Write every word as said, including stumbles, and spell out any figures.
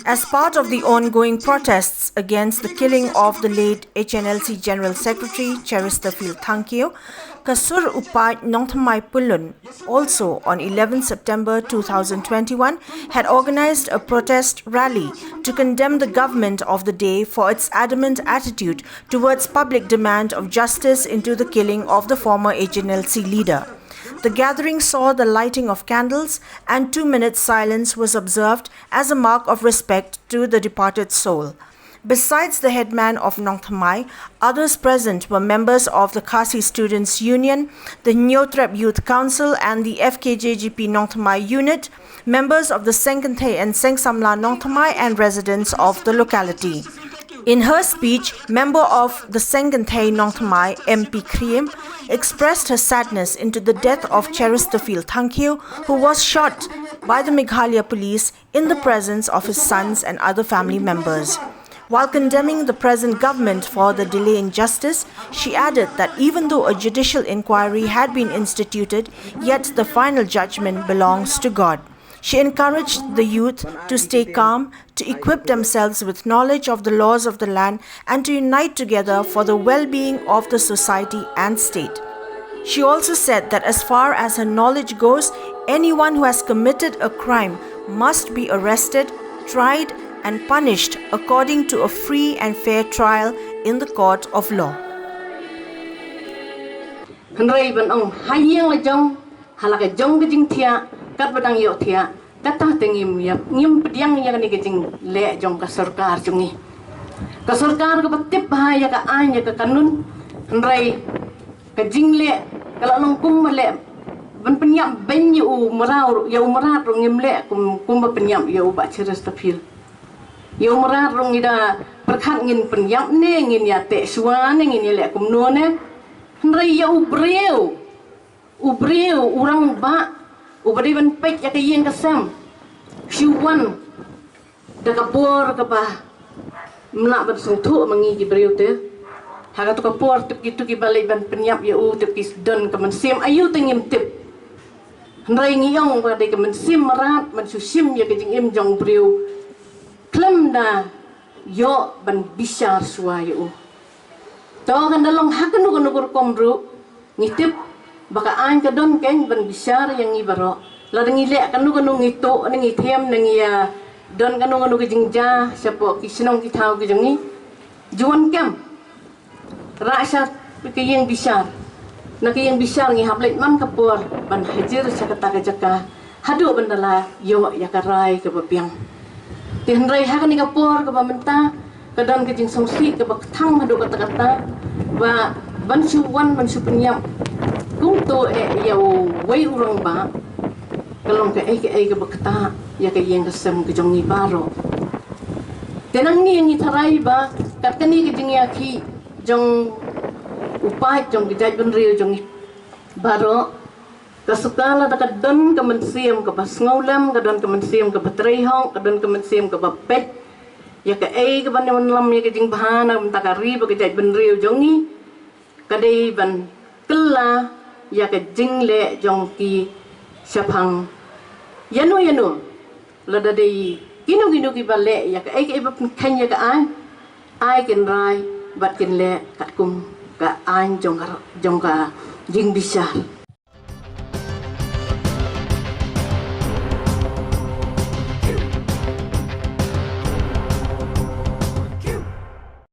As part of the ongoing protests against the killing of the late H N L C General Secretary Cheristerfield Thangkhiew, ka Sur u paid Nongthymmai Pyllun, also on eleventh September two thousand twenty-one, had organized a protest rally to condemn the government of the day for its adamant attitude towards public demand of justice into the killing of the former H N L C leader. The gathering saw the lighting of candles, and two minutes silence was observed as a mark of respect to the departed soul. Besides the headman of Nongthymmai, others present were members of the Khasi Students' Union, the Hynñiewtrep Youth Council, and the F K J G P Nongthymmai unit, members of the Seng Kynthei and Seng Samla Nongthymmai, and residents of the locality. In her speech, member of the Seng Kynthei Nongthymmai, M P Khriem, expressed her sadness into the death of Cheristerfield Thangkhiew, who was shot by the Meghalaya police in the presence of his sons and other family members. While condemning the present government for the delay in justice, she added that even though a judicial inquiry had been instituted, yet the final judgment belongs to God. She encouraged the youth to stay calm, to equip themselves with knowledge of the laws of the land, and to unite together for the well being of the society and state. She also said that as far as her knowledge goes, anyone who has committed a crime must be arrested, tried, and punished according to a free and fair trial in the court of law. Hynrei ban ong ha ïing la jong, ha la ka jong ka jingthiah, katba dang ïohthiah, kata te ngim ïa, ngim pdiang ïa kane ka jingleh jong ka sorkar jong ngi. Ka sorkar kaba tip bha ïa ka aiñ ïa ka kanun, hynrei ka jingleh ka la long kumba leh ban pynïap beiñ ïa u mrad, ïa u mrad ruh ngim leh kum, kumba pynïap ïa u Bah Cheristerfield. Ïa u mrad ruh ngi da pyrkhat ngin pynïap ne ngin ïa teh shuwa ne ngin ïa leh kumno ne. Hynrei ïa u briew, u briew, u rangbah uba dei ban peit ïa ka ïing ka sem, shu wan da ka por kaba ym lah ban sngewthuh ma ngi ki briew te. Ha kato ka por tip kito kiba leit ban pynïap ïa u, tip ki don ka mynsiem aïu te ngim tip. Hynrei ngi ong ba dei ka mynsiem mrad ban shu shim ïa ka jingim jong u briew khlem da ïoh ban bishar shuwa ïa u. To kan da long ha kano kano ka rukom ruh, ngi tip ba ka aiñ ka don keiñ ban bishar ïa ngi baroh. Lada ngi leh kano kano, ngi tuh ne ngi them ne ngi ïa don kano kano ka jingjia shapoh ki shnong ki thaw ki jong ngi, ju wan kem. Rah sha ka ïing bishar. Na ka ïing bishar ngi hap leit man ka por ban hajir sha kata ka jaka haduh ban da la ïoh ïa ka rai kaba biang. Te hynrei ha kane ka por kaba mynta ka don ka jingsngewsih kaba kthang haduh katta katta ba ban shu wan ban shu pynïap kumto eh ïa uwei u rangbah ka long kaei kaei kaba ktah ïa ka ïing ka sem ka jong ngi baroh. Te nangne ngi tharai ba kat kane ka jingïakhih jong u paid jong ka jaitbynriew jong ngi baroh, ka sorkar lada ka don ka mynsiem kaba sngewlem, ka don ka mynsiem kaba trei hok, ka don ka mynsiem kaba peit ïa kaei kaban ïalam ïa ka jingbha na ka bynta ka ri bad ka jaitbynriew jong ngi, ka dei ban kylla ïa ka jingleh jong ki shaphang ïano ïano. Lada dei kino kino kiba leh ïa kaei kaei ba pynkheiñ ïa ka aiñ, ai kin rai bad kin leh katkum ka aiñ jong ka, jong ka jingbishar.